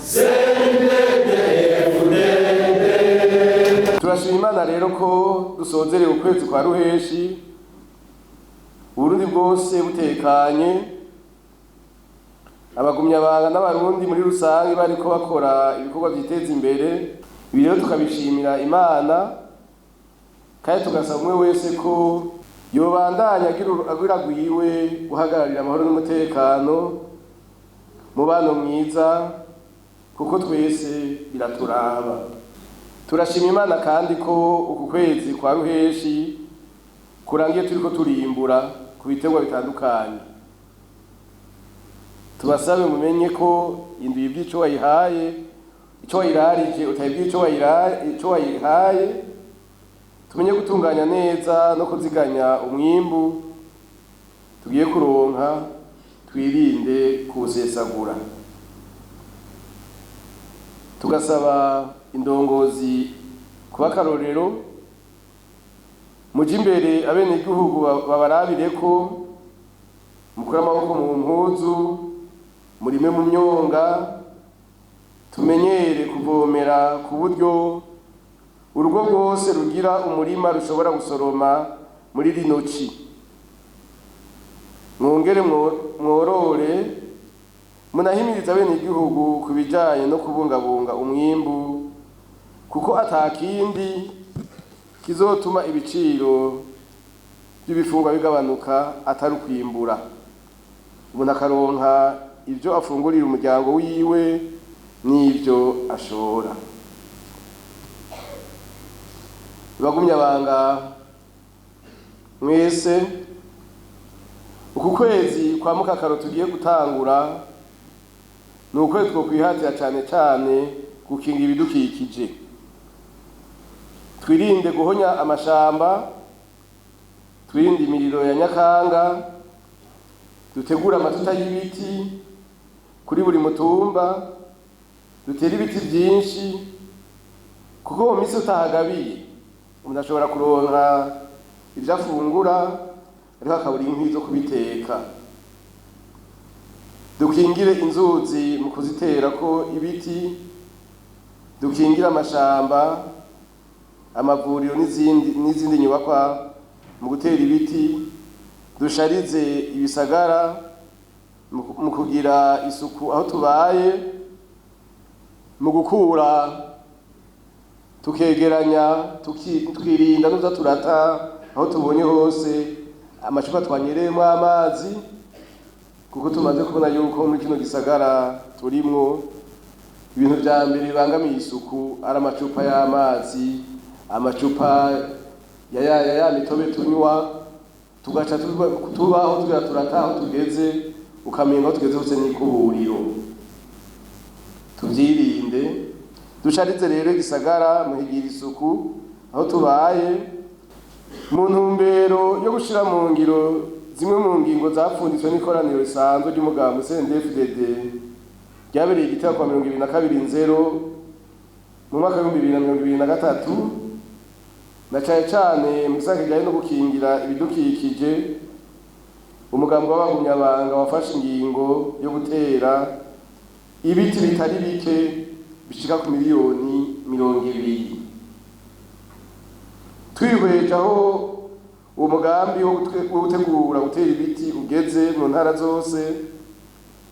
CNDD-FDD. Turashima Imana rero ko dusozereye ukwezi kwa Ruheshi Uburundi bwose butekanye, abagumyabanga n'Abarundi muri rusange bariko bakora ibikorwa vyiteza imbere. Ibi rero tukabishimira Imana, kandi tugasaba umwe wese ko yobandanya agira gwiwe guhagararira amahoro n'umutekano, mubano mwiza, kuko twese biraturaba. Turashima Imana kandi ko uku kwezi kwa Ruheshi kurangiye turiko turimbura ku biterwa bitandukanye. Tubasabe mumenye ko indwi y'ico wayihaye, ico wayirarije utayibwiye ico wayihaye. Tumenye gutunganya neza no kuziganya umwimbu tugiye kuronka, twirinde kuwusesagura. Tugasaba indongozi kuba akarorero, muje imbere abenegihugu babarabire ko mukure amaboko mu mpuzu, murime mu myonga, tumenyere kuvomera ku buryo urugo rwose rugira umurima rushobora gusoroma muri rino ci. Mwongere mworore, munahimiriza abenegihugu ku bijanye no kubungabunga umwimbu, kuko atakindi kizotuma ibiciro by'ibifungwa bigabanuka atari ukwimbura, umuntu akaronka ibyo afungurira umuryango wiwe n'ibyo ashora. Bagumyabanga mwese, uku kwezi kwa Mukakaro tugiye gutangura ni ukwezi two kwihatira cane cane gukinga ibidukikije. Twirinde guhonya amashamba, twirinde imiriro ya nyakanga, dutegure amatuta y'ibiti kuri buri mutumba, dutere ibiti byinshi, kuko mu minsi utahagabiye umuntu ashobora kuronka ibyo afungura ariko akabura inkwi zo kubiteka. Dukingire inzuzi mu kuziterako ibiti, dukingire amashamba, amavuriro n'izindi nyubakwa mu gutera ibiti, dusharize ibisagara mu kugira isuku aho tubaye, mu gukura tukegeranya, tukirinda n'uza turata aho tubonye hose amacupa twanyereyemo amazi, kuko tumaze kubona yuko muri kino gisagara turimwo ibintu vya mbere bibangamiye isuku ari amacupa y'amazi, amacupa ya mitobe tunywa, tugaca tubaho tugira turata aho tugeze, ukamenga aho tugeze hose n'ikuburiro. Tuvyirinde, dusharize rero igisagara muhigira isuku aho tubaye, mu ntumbero yo gushira mu ngiro zimwe mu ngingo zapfunditswe n'ikoraniro risanzwe ry'umugambi CNDD-FDD ryabereye Igitego kwa 22 Nzero mu mwaka w'2023, na cane cane mu gisata kijanye no gukingira ibidukikije. Umugambi w'abagumyabanga wafashe ingingo yo gutera ibiti bitari bike bishika ku miliyoni 20. Twihweje aho uwo mugambi wo gutegura gutera ibiti ugeze mu ntara zose,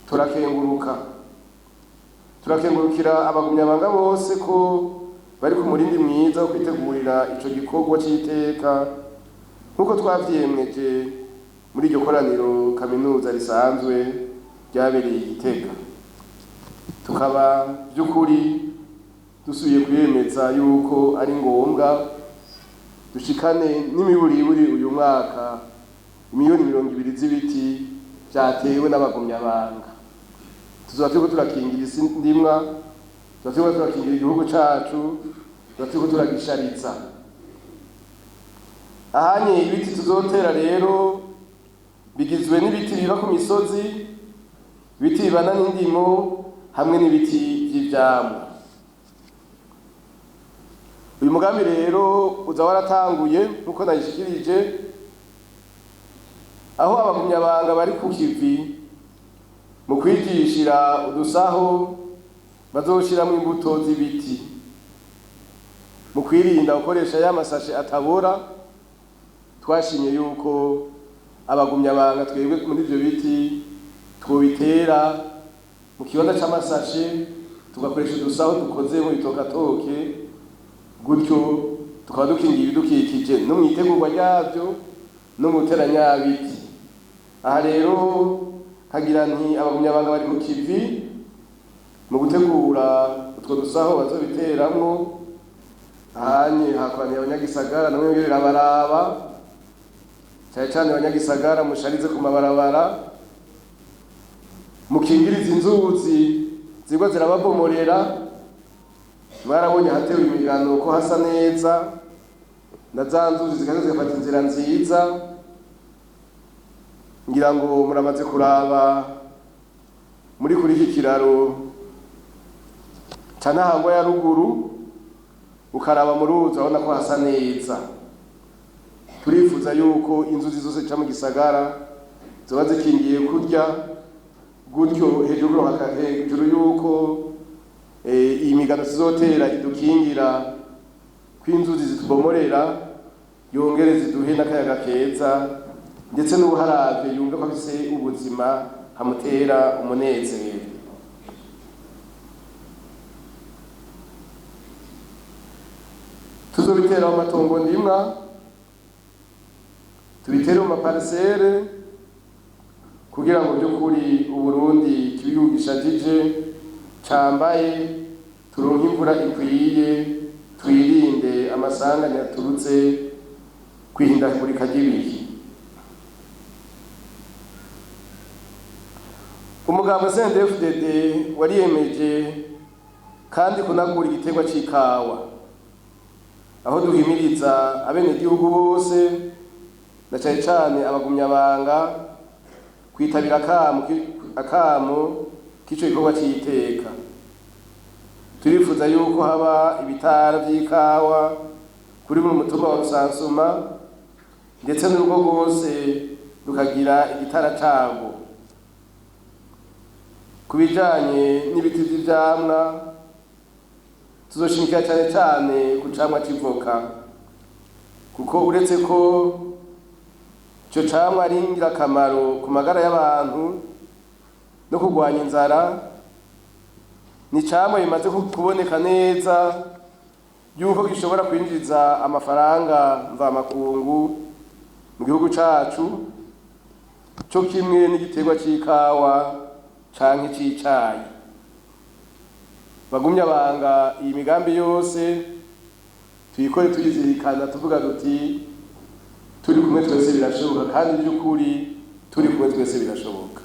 turakenguruka, turakengurukira abagumyabanga bose ko bari ku murindi mwiza wo kwitegurira ico gikorwa c'iteka, nk'uko twavyiyemeje muri iryo koraniro kaminuza risanzwe ryabereye Igitega. Tukaba by'ukuri dusubiye kwiyemeza yuko ari ngombwa dushikane n'imiburiburi uyu mwaka miliyoni 20 z'ibiti vyatewe n'abagumyabanga. Tuzoba turiko turakingira isi ndimwa, tuzoba turiko turakingira igihugu cacu, tuzoba turiko turagishariza. Ahanye ibiti tuzotera rero bigizwe n'ibiti biba ku misozi, ibiti bibana n'indimo, hamwe n'ibiti vy'ivyamwa. Uyu mugambi rero uza waratanguye nkuko nayishikirije, aho abagumyabanga bari ku kivi mu kwigishira udusaho Bazoshiramwo imbuto z'ibiti mu kwirinda gukoresha ya masashe atabora. Twashimye yuko abagumyabanga twebwe muri ivyo biti twobitera mu kibanza c'amasashe, tugakoresha udusaho dukoze mu bitokatoke, gutyo tukaba dukingiye ibidukikije no mw'itegurwa ryavyo no mu iteranyabiti. Aha rero nkagira nti abagumyabanga bari ku kivi mu gutegura utwo dusaho bazobiteramwo. Ahanye hakoraniye abanyagisagara, namwe birabaraba, cyane cyane abanyagisagara musharize ku mabarabara, mukingiriza inzuzi zigwa zirababomorera. Mwarabonye hatewe imigano ko hasa neza, na za nzuzi zikaza zigafata inzira nziza. Ngira ngo muramaze kuraba muri kuri iki kiraro ca Ntahangwa ya ruguru, ukaraba mu ruzi, urabona ko hasa neza. Turifuza yuko inzuzi zose zica mu gisagara zoba zikingiye kurya gutyo, hejuru yuko iyi migano tuzotera idukingira ko inzuzi zitubomorera, yongere ziduhe n'akayaga keza, ndetse n'uharavye yumve ko afise ubuzima hamutera umunezero. Tuzobitera mu matongo ndimwa, tubitere mu maparisere, kugira ngo by'ukuri Uburundi kibe igihugu gishajije, cambaye, turonke imvura ikwiye, twirinde amasanganya aturutse kwihindagurika ry'ibihe. Umugabo CNDD-FDD wariyemeje kandi kunagura igiterwa c'ikawa, aho duhimiriza abenegihugu bose na cane cane abagumyabanga kwitabira akamo k'ico gikorwa c'iteka. Turifuza yuko haba ibitara vy'ikawa kuri buri mutumba wa Rusansuma, ndetse n'urugo rwose rukagira igitara carwo. Ku bijanye n'ibiti vy'ivyamwa, tuzoshimikira cane cane ku camwa c'ivoka, kuko uretse ko ico camwa ari ingirakamaro ku magara y'abantu no kurwanya inzara, ni icamwa bimaze kuboneka neza yuko gishobora kwinjiza amafaranga mvamakungu mu gihugu cacu, co kimwe n'igiterwa c'ikawa canke c'icayi. Bagumyabanga, iyi migambi yose tuyikore tuyizirikana, tuvuga duti turi kumwe twese birashoboka, kandi by'ukuri turi kumwe twese birashoboka.